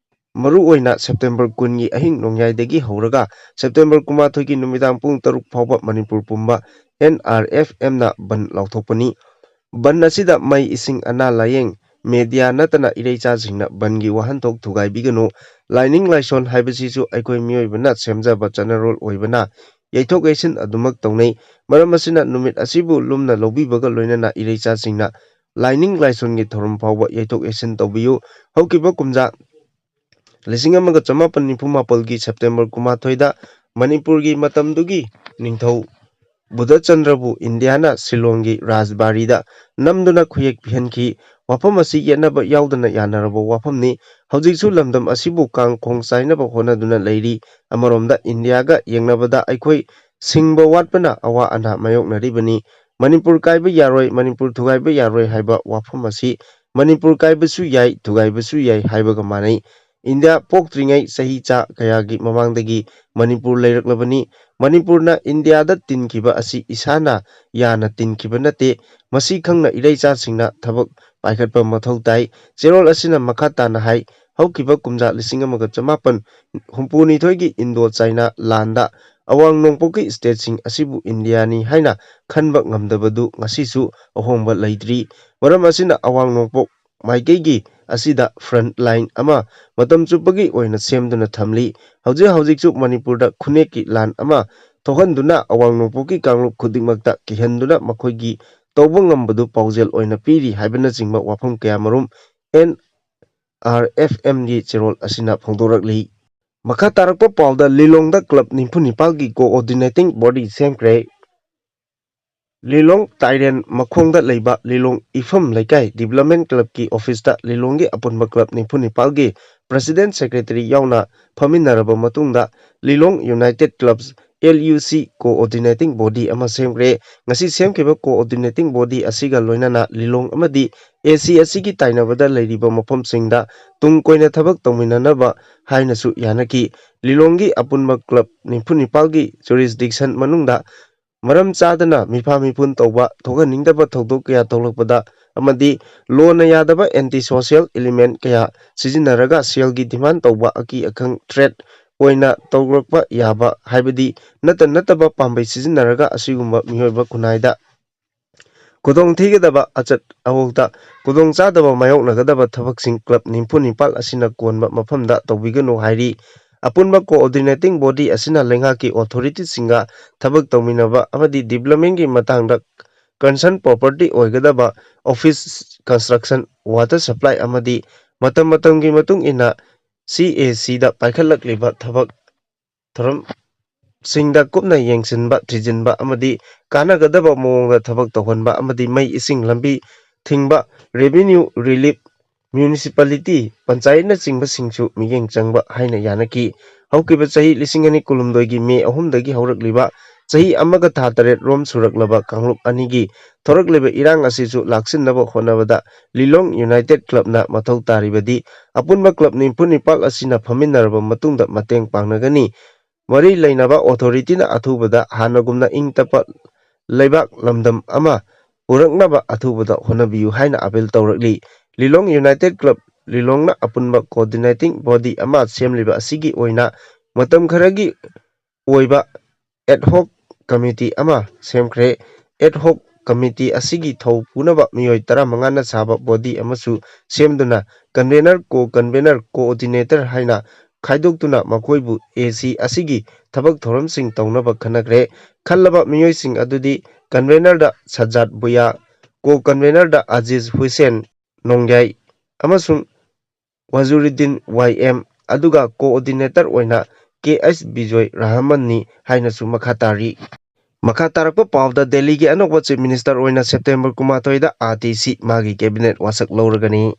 ꯃꯔꯨꯑꯣꯏꯅ ꯁꯦꯞꯇꯦꯝꯕꯔ ꯀꯨꯟꯒꯤ ꯑꯍꯤꯡ ꯅꯣꯡꯌꯥꯏꯗꯒꯤ ꯍꯧꯔꯒ ꯁꯦꯞꯇꯦꯝꯕꯔ ꯀꯨꯟꯃꯥꯊꯣꯏꯒꯤ ꯅꯨꯃꯤꯗꯥꯡ ꯄꯨꯡ ꯇꯔꯨꯛ ꯐꯥꯎꯕ ꯃꯅꯤꯄꯨꯔ ꯄꯨꯝꯕ ꯑꯦꯟ ꯑꯥꯔ ꯑꯦꯐ ꯑꯦꯝꯅ ꯕꯟ ꯂꯥꯎꯊꯣꯛꯄꯅꯤ꯫ ꯕꯟ ꯑꯁꯤꯗ ꯃꯩ, ꯏꯁꯤꯡ, ꯑꯅꯥ ꯂꯥꯌꯦꯡ, ꯃꯦꯗꯤꯌꯥ ꯅꯠꯇꯅ ꯏꯔꯩꯆꯥꯁꯤꯡꯅ ꯕꯟꯒꯤ ꯋꯥꯍꯟꯊꯣꯛ ꯊꯨꯒꯥꯏꯕꯤꯒꯅꯨ, ꯂꯥꯏꯅꯤꯡ ꯂꯥꯏꯁꯣꯟ ꯍꯥꯏꯕꯁꯤꯁꯨ ꯑꯩꯈꯣꯏ ꯃꯤꯑꯣꯏꯕꯅ ꯁꯦꯝꯖꯕ ꯆꯠꯅꯔꯣꯜ ꯑꯣꯏꯕꯅ ꯌꯩꯊꯣꯛ ꯌꯩꯁꯤꯟ ꯑꯗꯨꯃꯛ ꯇꯧꯅꯩ꯫ ꯃꯔꯝ ꯑꯁꯤꯅ ꯅꯨꯃꯤꯠ ꯑꯁꯤꯕꯨ ꯂꯨꯝꯅ ꯂꯧꯕꯤꯕꯒ ꯂꯣꯏꯅꯅ ꯏꯔꯩꯆꯥꯁꯤꯡꯅ ꯂꯥꯏꯅꯤꯡ ꯂꯥꯏꯁꯣꯟꯒꯤ ꯊꯧꯔꯝ ꯐꯥꯎꯕ ꯌꯩꯊꯣꯛ ꯌꯩꯁꯤꯟ ꯇꯧꯕꯤꯌꯨ꯫ ꯍꯧꯈꯤꯕ ꯀꯨꯝꯖꯥ ꯂꯤꯁꯤꯡ ꯑꯃꯒ ꯆꯃꯥꯄꯟ ꯅꯤꯐꯨ ꯃꯥꯄꯜꯒꯤ ꯁꯦꯞꯇꯦꯝꯕꯔ ꯀꯨꯟꯃꯥꯊꯣꯏꯗ ꯃꯅꯤꯄꯨꯔꯒꯤ ꯃꯇꯝꯗꯨꯒꯤ ꯅꯤꯡꯊꯧ ꯕꯨꯙꯆꯟꯗ꯭ꯔꯕꯨ ꯏꯟꯗꯤꯌꯥꯅ ꯁꯤꯂꯣꯡꯒꯤ ꯔꯥꯖꯕꯥꯔꯤꯗ ꯅꯝꯗꯨꯅ ꯈꯨꯌꯦꯛ ꯄꯤꯍꯟꯈꯤ꯫ ꯋꯥꯐꯝ ꯑꯁꯤ ꯌꯦꯠꯅꯕ ꯌꯥꯎꯗꯅ ꯌꯥꯅꯔꯕ ꯋꯥꯐꯝꯅꯤ꯫ ꯍꯧꯖꯤꯛꯁꯨ ꯂꯝꯗꯝ ꯑꯁꯤꯕꯨ ꯀꯥꯡ ꯈꯣꯡ ꯆꯥꯏꯅꯕ ꯍꯣꯠꯅꯗꯨꯅ ꯂꯩꯔꯤ꯫ ꯑꯃꯔꯣꯝꯗ ꯏꯟꯗꯤꯌꯥꯒ ꯌꯦꯡꯅꯕꯗ ꯑꯩꯈꯣꯏ ꯁꯤꯡꯕ ꯋꯥꯠꯄꯅ ꯑꯋꯥ ꯑꯅꯥ ꯃꯥꯌꯣꯛꯅꯔꯤꯕꯅꯤ꯫ ꯃꯅꯤꯄꯨꯔ ꯀꯥꯏꯕ ꯌꯥꯔꯣꯏ, ꯃꯅꯤꯄꯨꯔ ꯊꯨꯒꯥꯏꯕ ꯌꯥꯔꯣꯏ ꯍꯥꯏꯕ ꯋꯥꯐꯝ ꯑꯁꯤ ꯃꯅꯤꯄꯨꯔ ꯀꯥꯏꯕꯁꯨ ꯌꯥꯏ, ꯊꯨꯒꯥꯏꯕꯁꯨ ꯌꯥꯏ ꯍꯥꯏꯕꯒ ꯃꯥꯟꯅꯩ꯫ ꯏꯟꯗꯤꯌꯥ ꯄꯣꯛꯇ꯭ꯔꯤꯉꯩ ꯆꯍꯤ ꯆꯥ ꯀꯌꯥꯒꯤ ꯃꯃꯥꯡꯗꯒꯤ ꯃꯅꯤꯄꯨꯔ ꯂꯩꯔꯛꯂꯕꯅꯤ꯫ ꯃꯅꯤꯄꯨꯔꯅ ꯏꯟꯗꯤꯌꯥꯗ ꯇꯤꯟꯈꯤꯕ ꯑꯁꯤ ꯏꯁꯥꯅ ꯌꯥꯅ ꯇꯤꯟꯈꯤꯕ ꯅꯠꯇꯦ꯫ ꯃꯁꯤ ꯈꯪꯅ ꯏꯔꯩꯆꯥꯁꯤꯡꯅ ꯊꯕꯛ ꯄꯥꯏꯈꯠꯄ ꯃꯊꯧ ꯇꯥꯏ꯫ ꯆꯦꯔꯣꯜ ꯑꯁꯤꯅ ꯃꯈꯥ ꯇꯥꯅ ꯍꯥꯏ, ꯍꯧꯈꯤꯕ ꯀꯨꯝꯖꯥ ꯂꯤꯁꯤꯡ ꯑꯃꯒ ꯆꯃꯥꯄꯟ ꯍꯨꯝꯐꯨꯅꯤꯊꯣꯏꯒꯤ ꯏꯟꯗꯣ ꯆꯥꯏꯅꯥ ꯂꯥꯟꯗ ꯑꯋꯥꯡ ꯅꯣꯡꯄꯣꯛꯀꯤ ꯁ꯭ꯇꯦꯠꯁꯤꯡ ꯑꯁꯤꯕꯨ ꯏꯟꯗꯤꯌꯥꯅꯤ ꯍꯥꯏꯅ ꯈꯟꯕ ꯉꯝꯗꯕꯗꯨ ꯉꯁꯤꯁꯨ ꯑꯍꯣꯡꯕ ꯂꯩꯇ꯭ꯔꯤ꯫ ꯃꯔꯝ ꯑꯁꯤꯅ ꯑꯋꯥꯡ ꯅꯣꯡꯄꯣꯛ ꯃꯥꯏꯀꯩꯒꯤ ꯑꯁꯤꯗ front line ꯑꯃ ꯃꯇꯝ ꯆꯨꯞꯄꯒꯤ ꯑꯣꯏꯅ ꯁꯦꯝꯗꯨꯅ ꯊꯝꯂꯤ꯫ ꯍꯧꯖꯤꯛ ꯍꯧꯖꯤꯛꯁꯨ ꯃꯅꯤꯄꯨꯔꯗ ꯈꯨꯟꯅꯦꯛꯀꯤ ꯂꯥꯟ ꯑꯃ ꯊꯣꯛꯍꯟꯗꯨꯅ ꯑꯋꯥꯡ ꯅꯣꯡꯄꯣꯛꯀꯤ ꯀꯥꯡꯂꯨꯞ ꯈꯨꯗꯤꯡꯃꯛꯇ ꯀꯤꯍꯟꯗꯨꯅ ꯃꯈꯣꯏꯒꯤ ꯇꯧꯕ ꯉꯝꯕꯗꯨ ꯄꯥꯎꯖꯦꯜ ꯑꯣꯏꯅ ꯄꯤꯔꯤ ꯍꯥꯏꯕꯅꯆꯤꯡꯕ ꯋꯥꯐꯝ ꯀꯌꯥꯃꯔꯨꯝ N R F M ꯒꯤ ꯆꯦꯔꯣꯜ ꯑꯁꯤꯅ ꯐꯣꯡꯗꯣꯔꯛꯂꯤ꯫ ꯃꯈꯥ ꯇꯥꯔꯛꯄ ꯄꯥꯎꯗ ꯂꯤꯂꯣꯡꯗ club ꯅꯤꯐꯨ ꯅꯤꯄꯥꯜꯒꯤ coordinating body ꯁꯦꯝꯈ꯭ꯔꯦ꯫ ꯂꯤꯂꯣꯡ ꯇꯥꯏꯔꯦꯟ ꯃꯈꯣꯡꯗ ꯂꯩꯕ ꯂꯤꯂꯣꯡ ꯏꯐꯝ ꯂꯩꯀꯥꯏ development club ꯀꯤ office ꯇ ꯂꯤꯂꯣꯡꯒꯤ ꯑꯄꯨꯟꯕ club ꯅꯤꯐꯨ ꯅꯤꯄꯥꯜꯒꯤ president secretary ꯌꯥꯎꯅ ꯐꯝꯃꯤꯟꯅꯔꯕ ꯃꯇꯨꯡꯗ ꯂꯤꯂꯣꯡ United Clubs L U C coordinating body ꯑꯃ ꯁꯦꯝꯈ꯭ꯔꯦ꯫ ꯉꯁꯤ ꯁꯦꯝꯈꯤꯕ coordinating body ꯑꯁꯤꯒ ꯂꯣꯏꯅꯅ ꯂꯤꯂꯣꯡ ꯑꯃꯗꯤ A C ꯑꯁꯤꯒꯤ ꯇꯥꯏꯅꯕꯗ ꯂꯩꯔꯤꯕ ꯃꯐꯝꯁꯤꯡꯗ ꯇꯨꯡ ꯀꯣꯏꯅ ꯊꯕꯛ ꯇꯧꯃꯤꯟꯅꯅꯕ ꯍꯥꯏꯅꯁꯨ ꯌꯥꯅꯈꯤ꯫ ꯂꯤꯂꯣꯡꯒꯤ ꯑꯄꯨꯟꯕ club ꯅꯤꯐꯨ ꯅꯤꯄꯥꯜꯒꯤ jurisdiction ꯃꯅꯨꯡꯗ ꯃꯔꯝ ꯆꯥꯗꯅ ꯃꯤꯐꯥ ꯃꯤꯄꯨꯟ ꯇꯧꯕ, ꯊꯣꯛꯍꯟꯅꯤꯡꯗꯕ ꯊꯧꯗꯣꯛ ꯀꯌꯥ ꯊꯣꯛꯂꯛꯄꯗ ꯑꯃꯗꯤ ꯂꯣꯅ ꯌꯥꯗꯕ anti social element ꯀꯌꯥ ꯁꯤꯖꯤꯟꯅꯔꯒ ꯁꯦꯜꯒꯤ demand ꯇꯧꯕ, ꯑꯀꯤ ꯑꯈꯪ threat ꯑꯣꯏꯅ ꯇꯧꯔꯛꯄ ꯌꯥꯕ, ꯍꯥꯏꯕꯗꯤ ꯅꯠꯇ ꯅꯠꯇꯕ ꯄꯥꯝꯕꯩ ꯁꯤꯖꯤꯟꯅꯔꯒ ꯑꯁꯤꯒꯨꯝꯕ ꯃꯤꯑꯣꯏꯕ ꯈꯨꯟꯅꯥꯏꯗ ꯈꯨꯗꯣꯡ ꯊꯤꯒꯗꯕ ꯑꯆꯠ ꯑꯋꯣꯛꯇ ꯈꯨꯗꯣꯡ ꯆꯥꯗꯕ ꯃꯥꯌꯣꯛꯅꯒꯗꯕ ꯊꯕꯛꯁꯤꯡ club ꯅꯤꯐꯨ ꯅꯤꯄꯥꯜ ꯑꯁꯤꯅ ꯀꯣꯟꯕ ꯃꯐꯝꯗ ꯇꯧꯕꯤꯒꯅꯨ ꯍꯥꯏꯔꯤ꯫ ꯑꯄꯨꯟꯕ coordinating body ꯑꯁꯤꯅ ꯂꯩꯉꯥꯛꯀꯤ authority ꯁꯤꯡꯒ ꯊꯕꯛ ꯇꯧꯃꯤꯟꯅꯕ ꯑꯃꯗꯤ development ꯀꯤ ꯃꯇꯥꯡꯗ concern property ꯑꯣꯏꯒꯗꯕ office construction, water supply ꯑꯃꯗꯤ ꯃꯇꯝ ꯃꯇꯝꯒꯤ ꯃꯇꯨꯡ ꯏꯟꯅ C A C ꯗ ꯄꯥꯏꯈꯠꯂꯛꯂꯤꯕ ꯊꯕꯛ ꯊꯧꯔꯝꯁꯤꯡꯗ ꯀꯨꯞꯅ ꯌꯦꯡꯁꯤꯟꯕ, ꯊꯤꯖꯤꯟꯕ ꯑꯃꯗꯤ ꯀꯥꯟꯅꯒꯗꯕ ꯃꯑꯣꯡꯗ ꯊꯕꯛ ꯇꯧꯍꯟꯕ ꯑꯃꯗꯤ ꯃꯩ, ꯏꯁꯤꯡ, ꯂꯝꯕꯤ ꯊꯤꯡꯕ, revenue relief, municipality, ꯄꯟꯆꯥꯌꯠꯅꯆꯤꯡꯕꯁꯤꯡꯁꯨ ꯃꯤꯠꯌꯦꯡ ꯆꯪꯕ ꯍꯥꯏꯅ ꯌꯥꯅꯈꯤ꯫ ꯍꯧꯈꯤꯕ ꯆꯍꯤ ꯂꯤꯁꯤꯡ ꯑꯅꯤ ꯀꯨꯟꯍꯨꯝꯗꯣꯏꯒꯤ ꯃꯦ ꯑꯍꯨꯝꯗꯒꯤ ꯍꯧꯔꯛꯂꯤꯕ ꯆꯍꯤ ꯑꯃꯒ ꯊꯥ ꯇꯔꯦꯠ ꯔꯣꯝ ꯁꯨꯔꯛꯂꯕ ꯀꯥꯡꯂꯨꯞ ꯑꯅꯤꯒꯤ ꯊꯣꯔꯛꯂꯤꯕ ꯏꯔꯥꯡ ꯑꯁꯤꯁꯨ ꯂꯥꯛꯁꯤꯟꯅꯕ ꯍꯣꯠꯅꯕꯗ ꯂꯤꯂꯣꯡ United Club ꯅ ꯃꯊꯧ ꯇꯥꯔꯤꯕꯗꯤ ꯑꯄꯨꯟꯕ club ꯅꯤꯐꯨ ꯅꯤꯄꯥꯜ ꯑꯁꯤꯅ ꯐꯝꯃꯤꯟꯅꯔꯕ ꯃꯇꯨꯡꯗ ꯃꯇꯦꯡ ꯄꯥꯡꯅꯒꯅꯤ꯫ ꯃꯔꯤ ꯂꯩꯅꯕ authority ꯅ ꯑꯊꯨꯕꯗ ꯍꯥꯟꯅꯒꯨꯝꯅ ꯏꯪ ꯇꯞꯄ ꯂꯩꯕꯥꯛ ꯂꯝꯗꯝ ꯑꯃ ꯄꯨꯔꯛꯅꯕ ꯑꯊꯨꯕꯗ ꯍꯣꯠꯅꯕꯤꯌꯨ ꯍꯥꯏꯅ appeal ꯇꯧꯔꯛꯂꯤ꯫ ꯂꯤꯂꯣꯡ United Club ꯂꯤꯂꯣꯡꯅ ꯑꯄꯨꯟꯕ coordinating body ꯑꯃ ꯁꯦꯝꯂꯤꯕ ꯑꯁꯤꯒꯤ ꯑꯣꯏꯅ ꯃꯇꯝ ꯈꯔꯒꯤ ꯑꯣꯏꯕ ad hoc committee ꯑꯃ ꯁꯦꯝꯈ꯭ꯔꯦ꯫ Ad hoc ꯀꯃꯤꯇꯤ ꯑꯁꯤꯒꯤ ꯊꯧ ꯄꯨꯅꯕ ꯃꯤꯑꯣꯏ ꯇꯔꯥꯃꯉꯥꯅ ꯁꯥꯕ ꯕꯣꯗꯤ ꯑꯃꯁꯨ ꯁꯦꯝꯗꯨꯅ ꯀꯟꯚꯦꯅꯔ, ꯀꯣ ꯀꯟꯚꯦꯅꯔ, ꯀꯣꯑꯣꯔꯗꯤꯅꯦꯇꯔ ꯍꯥꯏꯅ ꯈꯥꯏꯗꯣꯛꯇꯨꯅ ꯃꯈꯣꯏꯕꯨ ꯑꯦ ꯁꯤ ꯑꯁꯤꯒꯤ ꯊꯕꯛ ꯊꯧꯔꯝꯁꯤꯡ ꯇꯧꯅꯕ ꯈꯟꯅꯈ꯭ꯔꯦ꯫ ꯈꯜꯂꯕ ꯃꯤꯑꯣꯏꯁꯤꯡ ꯑꯗꯨꯗꯤ ꯀꯟꯚꯦꯅꯔꯗ ꯁꯖꯥꯗ ꯚꯨꯌꯥ, ꯀꯣ ꯀꯟꯚꯦꯅꯔꯗ ꯑꯖꯤꯖ ꯍꯨꯁꯦꯟ ꯅꯣꯡꯌꯥꯏ ꯑꯃꯁꯨꯡ ꯋꯥꯖꯨꯔꯨꯗꯤꯟ ꯋꯥꯏ ꯑꯦꯝ, ꯑꯗꯨꯒ ꯀꯣꯑꯣꯔꯗꯤꯅꯦꯇꯔ ꯑꯣꯏꯅ ꯀꯦ ꯑꯩꯆ ꯕꯤꯖꯣꯏ ꯔꯍꯃꯟꯅꯤ ꯍꯥꯏꯅꯁꯨ ꯃꯈꯥ ꯇꯥꯔꯤ꯫ ꯃꯈꯥ ꯇꯥꯔꯛꯄ ꯄꯥꯎꯗ ꯗꯦꯜꯂꯤꯒꯤ ꯑꯅꯧꯕ ꯆꯤꯐ ꯃꯤꯅꯤꯁꯇꯔ ꯑꯣꯏꯅ ꯁꯦꯞꯇꯦꯝꯕꯔ ꯀꯨꯟꯃꯥꯊꯣꯏꯗ ꯑꯥꯔ ꯇꯤ ꯁꯤ ꯃꯥꯒꯤ ꯀꯦꯕꯤꯅꯦꯠ ꯋꯥꯁꯛ ꯂꯧꯔꯒꯅꯤ꯫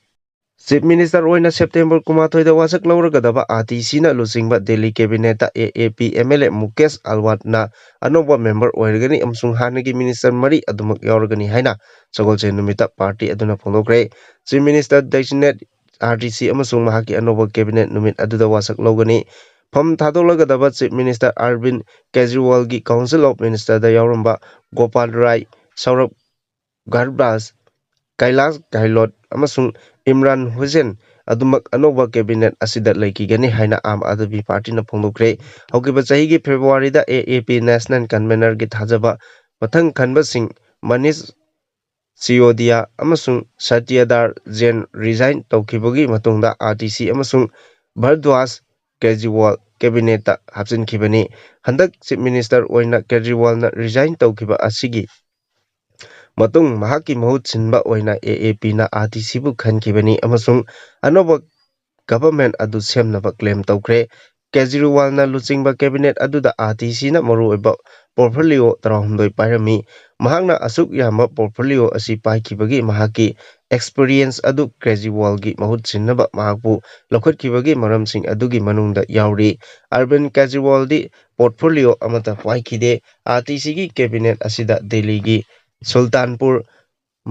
ꯆꯤꯐ ꯃꯤꯅꯤꯁꯇꯔ ꯑꯣꯏꯅ ꯁꯦꯞꯇꯦꯝꯕꯔ ꯀꯨꯟꯃꯥꯊꯣꯏꯗ ꯋꯥꯁꯛ ꯂꯧꯔꯒꯗꯕ ꯑꯥꯔ ꯇꯤ ꯁꯤꯅ ꯂꯨꯆꯤꯡꯕ ꯗꯦꯜꯂꯤ ꯀꯦꯕꯤꯅꯦꯠꯇ ꯑꯦ ꯑꯦ P M L A Mukesh ꯑꯜꯋꯥꯠꯅ ꯑꯅꯧꯕ ꯃꯦꯝꯕꯔ ꯑꯣꯏꯔꯒꯅꯤ ꯑꯃꯁꯨꯡ ꯍꯥꯟꯅꯒꯤ ꯃꯤꯅꯤꯁꯇꯔ ꯃꯔꯤ ꯑꯗꯨꯃꯛ ꯌꯥꯎꯔꯒꯅꯤ ꯍꯥꯏꯅ ꯁꯒꯣꯜꯁꯦꯟ ꯅꯨꯃꯤꯠꯇ ꯄꯥꯔꯇꯤ ꯑꯗꯨꯅ ꯐꯣꯡꯗꯣꯛꯈ꯭ꯔꯦ꯫ Chief minister designate R T C ꯑꯃꯁꯨꯡ ꯃꯍꯥꯛꯀꯤ ꯑꯅꯧꯕ ꯀꯦꯕꯤꯅꯦꯠ ꯅꯨꯃꯤꯠ ꯑꯗꯨꯗ ꯋꯥꯁꯛ ꯂꯧꯒꯅꯤ꯫ ꯐꯝ ꯊꯥꯗꯣꯛꯂꯒꯗꯕ ꯆꯤꯐ ꯃꯤꯅꯤꯁꯇꯔ ꯑꯔꯕꯤꯟ ꯀꯦꯖ꯭ꯔꯤꯋꯥꯜꯒꯤ ꯀꯥꯎꯟꯁꯤꯜ ꯑꯣꯐ ꯃꯤꯅꯤꯁꯇꯔꯗ ꯌꯥꯎꯔꯝꯕ ꯒꯣꯄꯥꯜ ꯔꯥꯏ, ꯁꯧꯔꯚ ꯒꯥꯔꯕꯥꯖ, ꯀꯩꯂꯥꯁ ꯒꯥꯏꯂꯣꯠ ꯑꯃꯁꯨꯡ ꯏꯝꯔꯥꯟ ꯍꯨꯁꯦꯟ ꯑꯗꯨꯃꯛ ꯑꯅꯧꯕ ꯀꯦꯕꯤꯅꯦꯠ ꯑꯁꯤꯗ ꯂꯩꯈꯤꯒꯅꯤ ꯍꯥꯏꯅ ꯑꯥꯝ ꯑꯥꯗꯃꯤ ꯄꯥꯔꯇꯤꯅ ꯐꯣꯡꯗꯣꯛꯈ꯭ꯔꯦ꯫ ꯍꯧꯈꯤꯕ ꯆꯍꯤꯒꯤ ꯐꯦꯕ꯭ꯔꯨꯋꯥꯔꯤꯗ ꯑꯦ ꯑꯦ ꯄꯤ ꯅꯦꯁꯅꯦꯜ ꯀꯟꯚꯦꯅꯔꯒꯤ ꯊꯥꯖꯕ ꯃꯊꯪ ꯈꯟꯕꯁꯤꯡ ꯃꯅꯤꯁ ꯁꯤꯌꯣꯗꯤꯌꯥ ꯑꯃꯁꯨꯡ ꯁꯇ꯭ꯌꯗꯥꯔ ꯖꯦꯟ ꯔꯤꯖꯥꯏꯟ ꯇꯧꯈꯤꯕꯒꯤ ꯃꯇꯨꯡꯗ ꯑꯥꯔ ꯇꯤ ꯁꯤ ꯑꯃꯁꯨꯡ ꯚꯔꯗ꯭ꯋꯥꯖ ꯀꯦꯖ꯭ꯔꯤꯋꯥꯜ ꯀꯦꯕꯤꯅꯦꯠꯇ ꯍꯥꯞꯆꯤꯟꯈꯤꯕꯅꯤ꯫ ꯍꯟꯗꯛ ꯆꯤꯐ ꯃꯤꯅꯤꯁꯇꯔ ꯑꯣꯏꯅ ꯀꯦꯖ꯭ꯔꯤꯋꯥꯜꯅ ꯔꯤꯖꯥꯏꯟ ꯇꯧꯈꯤꯕ ꯑꯁꯤꯒꯤ ꯃꯇꯨꯡ ꯃꯍꯥꯛꯀꯤ ꯃꯍꯨꯠ ꯁꯤꯟꯕ ꯑꯣꯏꯅ ꯑꯦ ꯑꯦ ꯄꯤꯅ ꯑꯥꯔ ꯇꯤ ꯁꯤꯕꯨ ꯈꯟꯈꯤꯕꯅꯤ ꯑꯃꯁꯨꯡ ꯑꯅꯧꯕ ꯒꯚꯔꯟꯃꯦꯟꯠ ꯑꯗꯨ ꯁꯦꯝꯅꯕ ꯀ꯭ꯂꯦꯝ ꯇꯧꯈ꯭ꯔꯦ꯫ ꯀꯦꯖ꯭ꯔꯤꯋꯥꯜꯅ ꯂꯨꯆꯤꯡꯕ ꯀꯦꯕꯤꯅꯦꯠ ꯑꯗꯨꯗ ꯑꯥꯔ ꯇꯤ ꯁꯤꯅ ꯃꯔꯨꯑꯣꯏꯕ ꯄꯣꯔꯠꯐꯣꯂꯤꯑꯣ ꯇꯔꯥꯍꯨꯝꯗꯣꯏ ꯄꯥꯏꯔꯝꯃꯤ꯫ ꯃꯍꯥꯛꯅ ꯑꯁꯨꯛ ꯌꯥꯝꯕ ꯄꯣꯔꯠꯐꯣꯂꯤꯑꯣ ꯑꯁꯤ ꯄꯥꯏꯈꯤꯕꯒꯤ ꯃꯍꯥꯛꯀꯤ ꯑꯦꯛꯁꯄꯤꯔꯤꯌꯦꯟꯁ ꯑꯗꯨ ꯀꯦꯖ꯭ꯔꯤꯋꯥꯜꯒꯤ ꯃꯍꯨꯠ ꯁꯤꯟꯅꯕ ꯃꯍꯥꯛꯄꯨ ꯂꯧꯈꯠꯈꯤꯕꯒꯤ ꯃꯔꯝꯁꯤꯡ ꯑꯗꯨꯒꯤ ꯃꯅꯨꯡꯗ ꯌꯥꯎꯔꯤ꯫ ꯑꯔꯕꯤꯟ ꯀꯦꯖ꯭ꯔꯤꯋꯥꯜꯗꯤ ꯄꯣꯔꯠꯐꯣꯂꯤꯑꯣ ꯑꯃꯠꯇ ꯄꯥꯏꯈꯤꯗꯦ꯫ ꯑꯥꯔ ꯇꯤ ꯁꯤꯒꯤ ꯀꯦꯕꯤꯅꯦꯠ ꯑꯁꯤꯗ ꯗꯦꯜꯂꯤꯒꯤ Sultanpur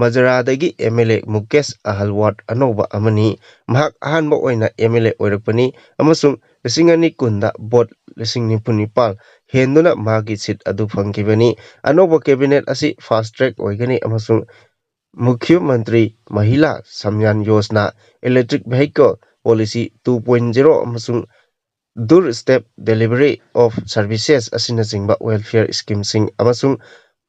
ꯃꯖꯔꯥꯗꯒꯤ M L A Mukesh ꯑꯍꯜꯋꯥꯠ ꯑꯅꯧꯕ ꯑꯃꯅꯤ꯫ ꯃꯍꯥꯛ ꯑꯍꯥꯟꯕ ꯑꯣꯏꯅ ꯑꯦꯝ ꯑꯦꯜ ꯑꯦ ꯑꯣꯏꯔꯛꯄꯅꯤ ꯑꯃꯁꯨꯡ ꯂꯤꯁꯤꯡ ꯑꯅꯤ ꯀꯨꯟꯗ ꯚꯣꯠ ꯂꯤꯁꯤꯡ ꯅꯤꯐꯨ ꯅꯤꯄꯥꯜ ꯍꯦꯟꯗꯨꯅ ꯃꯍꯥꯛꯀꯤ ꯁꯤꯠ ꯑꯗꯨ ꯐꯪꯈꯤꯕꯅꯤ꯫ ꯑꯅꯧꯕ ꯀꯦꯕꯤꯅꯦꯠ ꯑꯁꯤ ꯐꯥꯁ꯭ꯠ ꯇ꯭ꯔꯦꯛ ꯑꯣꯏꯒꯅꯤ ꯑꯃꯁꯨꯡ Mukhya Mantri Mahila Samman Yojana, electric vehicle policy two point zero ꯑꯃꯁꯨꯡ doorstep delivery of services ꯑꯁꯤꯅꯆꯤꯡꯕ ꯋꯦꯜꯐꯤꯌꯔ ꯁ꯭ꯀꯤꯝꯁꯤꯡ ꯑꯃꯁꯨꯡ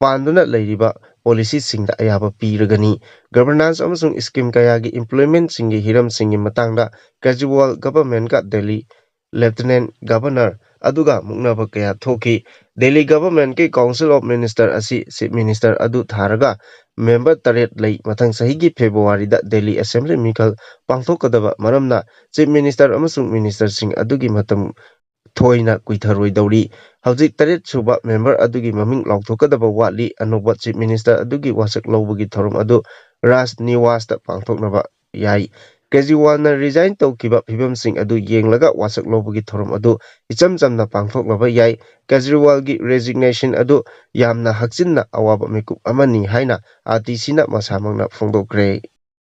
ꯄꯥꯟꯗꯨꯅ ꯂꯩꯔꯤꯕ ꯄꯣꯂꯤꯁꯤꯁꯤꯡꯗ ꯑꯌꯥꯕ ꯄꯤꯔꯒꯅꯤ꯫ ꯒꯕꯔꯅꯥꯟꯁ ꯑꯃꯁꯨꯡ ꯁ꯭ꯀꯤꯝ ꯀꯌꯥꯒꯤ ꯏꯝꯄ꯭ꯂꯤꯃꯦꯟꯠꯁꯤꯡꯒꯤ ꯍꯤꯔꯝꯁꯤꯡꯒꯤ ꯃꯇꯥꯡꯗ ꯀꯦꯖ꯭ꯔꯤꯋꯥꯜ ꯒꯚꯔꯟꯃꯦꯟꯠꯀ ꯗꯦꯜꯂꯤ ꯂꯦꯐꯇꯤꯅꯦꯟꯠ ꯒꯚꯔꯅꯔ ꯑꯗꯨꯒ ꯃꯨꯛꯅꯕ ꯀꯌꯥ ꯊꯣꯛꯈꯤ꯫ ꯗꯦꯜꯂꯤ ꯒꯚꯔꯟꯃꯦꯟꯠꯀꯤ ꯀꯥꯎꯟꯁꯤꯜ ꯑꯣꯐ ꯃꯤꯅꯤꯁꯇꯔ ꯑꯁꯤ ꯆꯤꯐ ꯃꯤꯅꯤꯁꯇꯔ ꯑꯗꯨ ꯊꯥꯔꯒ ꯃꯦꯝꯕꯔ ꯇꯔꯦꯠ ꯂꯩ꯫ ꯃꯊꯪ ꯆꯍꯤꯒꯤ ꯐꯦꯕ꯭ꯔꯨꯋꯥꯔꯤꯗ ꯗꯦꯜꯂꯤ ꯑꯦꯁꯦꯝꯕ꯭ꯂꯤ ꯃꯤꯈꯜ ꯄꯥꯡꯊꯣꯛꯀꯗꯕ ꯃꯔꯝꯅ ꯆꯤꯐ ꯃꯤꯅꯤꯁꯇꯔ ꯑꯃꯁꯨꯡ ꯃꯤꯅꯤꯁꯇꯔꯁꯤꯡ ꯑꯗꯨꯒꯤ ꯃꯇꯝ ꯊꯣꯏꯅ ꯀꯨꯏꯊꯔꯣꯏꯗꯧꯔꯤ꯫ ꯍꯧꯖꯤꯛ ꯇꯔꯦꯠ ꯁꯨꯕ ꯃꯦꯝꯕꯔ ꯑꯗꯨꯒꯤ ꯃꯃꯤꯡ ꯂꯥꯎꯊꯣꯛꯀꯗꯕ ꯋꯥꯠꯂꯤ꯫ ꯑꯅꯧꯕ ꯆꯤꯐ ꯃꯤꯅꯤꯁꯇꯔ ꯑꯗꯨꯒꯤ ꯋꯥꯁꯛ ꯂꯧꯕꯒꯤ ꯊꯧꯔꯝ ꯑꯗꯨ ꯔꯥꯖ ꯅꯤꯋꯥꯁꯇ ꯄꯥꯡꯊꯣꯛꯅꯕ ꯌꯥꯏ꯫ ꯀꯦꯖ꯭ꯔꯤꯋꯥꯜꯅ ꯔꯤꯖꯥꯏꯟ ꯇꯧꯈꯤꯕ ꯐꯤꯕꯝꯁꯤꯡ ꯑꯗꯨ ꯌꯦꯡꯂꯒ ꯋꯥꯁꯛ ꯂꯧꯕꯒꯤ ꯊꯧꯔꯝ ꯑꯗꯨ ꯏꯆꯝ ꯆꯝꯅ ꯄꯥꯡꯊꯣꯛꯂꯕ ꯌꯥꯏ꯫ ꯀꯦꯖ꯭ꯔꯤꯋꯥꯜꯒꯤ ꯔꯦꯖꯤꯒꯅꯦꯁꯟ ꯑꯗꯨ ꯌꯥꯝꯅ ꯍꯛꯆꯤꯟꯅ ꯑꯋꯥꯕ ꯃꯤꯀꯨꯞ ꯑꯃꯅꯤ ꯍꯥꯏꯅ ꯑꯥꯔ ꯇꯤ ꯁꯤꯅ ꯃꯁꯥꯃꯛꯅ ꯐꯣꯡꯗꯣꯛꯈ꯭ꯔꯦ꯫